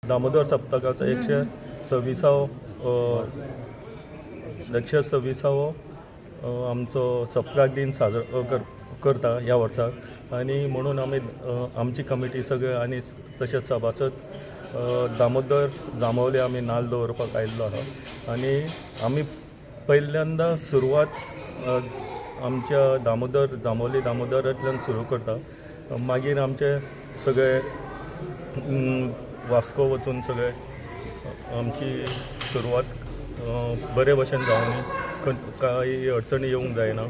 दामोदर सप्तकाचो 126वो आमचो सप्तक दिन साजरो करता ह्या वर्साक आनी म्हणून आमी आमची कमिटी सगळे आनी तशेंच सभासद दामोदर जांबावले आमी नाल्ल दवरपाक आयिल्लो आहा आनी आमी पहिल्यांदा सुरवात आमच्या दामोदर जांबावले दामोदरांतल्यान सुरू करता. मागीर आमचे सगळे वास्को वचून सगळे आमची सुरवात बरे भशेन जावनी, कांय अडचणी येवंक जायना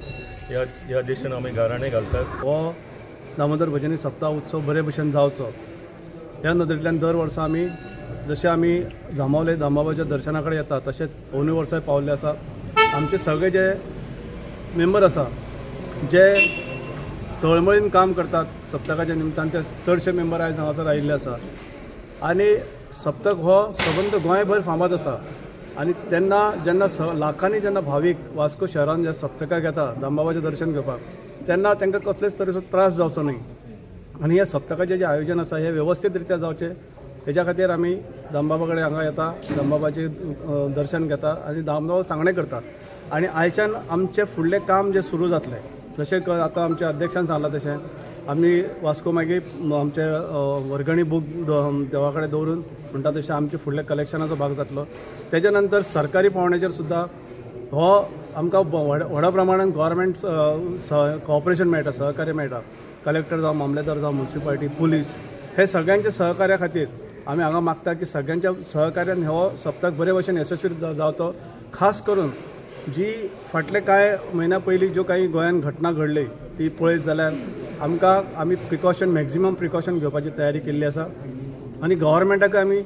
ह्या दिशेन आमी गाराणें घालतात. हो दामोदर भजनी सप्ताह उत्सव बरे भशेन जावचो ह्या नदरेंतल्यान दर वर्सा आमी जशें आमी जांबावले दामबाबाच्या दर्शना कडेन येता तशेंच अंदू वर्साय पावल्ले आसा. आमचे सगळे जे मेंबर आसा जे तळमळीन काम करतात सप्तकाच्या निमतान ते चडशे मेंबर आयज हांगासर आयिल्ले आसा आनी सप्तक हो सबंद गोंयभर फामाद आसा आनी तेन्ना जेन्ना लाखांनी जेन्ना भावीक वास्को शहरान जे सप्तकाक येता दामबाबाचें दर्शन घेवपाक तेन्ना तांकां कसलेच तरेचो त्रास जावचो न्हय आनी ह्या सप्तकाचें जें आयोजन आसा हें वेवस्थीत रित्या जावचें हेच्या खातीर आमी दामबाबा कडेन हांगा येता, दामबाबाचें दर्शन घेता आनी दामबाबा सांगणें करता. आनी आयच्यान आमचें फुडलें काम जें सुरू जातलें जशें आतां आमच्या अध्यक्षान सांगलां तशें आमी वास्को मागीर आमचे वर्गणी बूक देवा कडेन दवरून म्हणटा तशें आमचें फुडलें कलेक्शनाचो भाग जातलो. तेच्या नंतर सरकारी पावंड्याचेर सुद्दां हो आमकां व्हडा प्रमाणान गव्हर्मेंट कॉपरेशन मेळटा, सहकार्य मेळटा. कलेक्टर जावं, मामलेदार जावं, म्युनिसिपालिटी, पुलीस हे सगळ्यांच्या सहकार्या खातीर आमी हांगा मागता की सगळ्यांच्या सहकार्यान हो सप्तक बरे भशेन यशस्वी जावचो. खास करून जी फाटले कांय म्हयन्या पयलीं ज्यो काही गोंयांत घटना घडली ती पळयत जाल्यार आमकां आमी प्रिकॉशन मॅक्झिमम प्रिकॉशन घेवपाची तयारी केल्ली आसा आनी गव्हर्मेंटाक आमी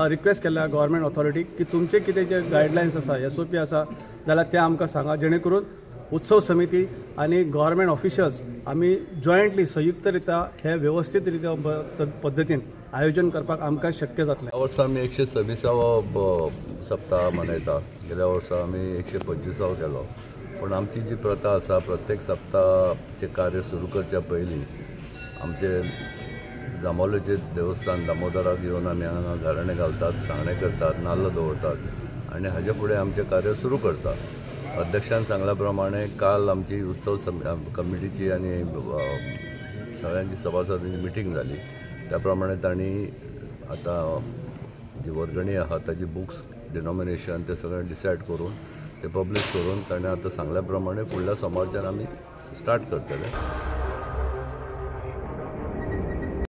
रिक्वेस्ट केल्या गव्हर्मेंट ऑथॉरिटीक की तुमचे कितें जे गायडलायन्स आसा, SOP आसा जाल्यार ते आमकां सांगा जेणे करून उत्सव समिती आनी गव्हर्मेंट ऑफिशल्स आमी जॉयंटली संयुक्तरित्या हे वेवस्थीत रित्या पद्दतीन आयोजन करपाक आमकां शक्य जातलें. ह्या वर्सा आमी 126वो सप्ताह मनयता. गेल्या वर्सा आमी 125वो केलो. पूण आमची जी प्रथा आसा प्रत्येक सप्ताहाचें कार्य सुरू करच्या पयलीं आमचे जांबावलेचें देवस्थान दामोदराक येवन आमी हांगा गाराणें घालतात, सांगणें करतात, नाल्ल दवरतात आनी हाजे फुडें आमचें कार्य सुरू करतात. अध्यक्षान सांगल्या प्रमाणे काल आमची उत्सव कमिटीची आनी सगळ्यांची सभासदांची मिटींग जाली. त्या प्रमाणे तांणी आतां जी वर्गणी आहा ताजी बुक्स डिनॉमिनेशन ते सगळें डिसायड करून ते पब्लीश करून ताणें आतां सांगल्या प्रमाणे फुडल्या सोमारच्यान आमी स्टार्ट करतले.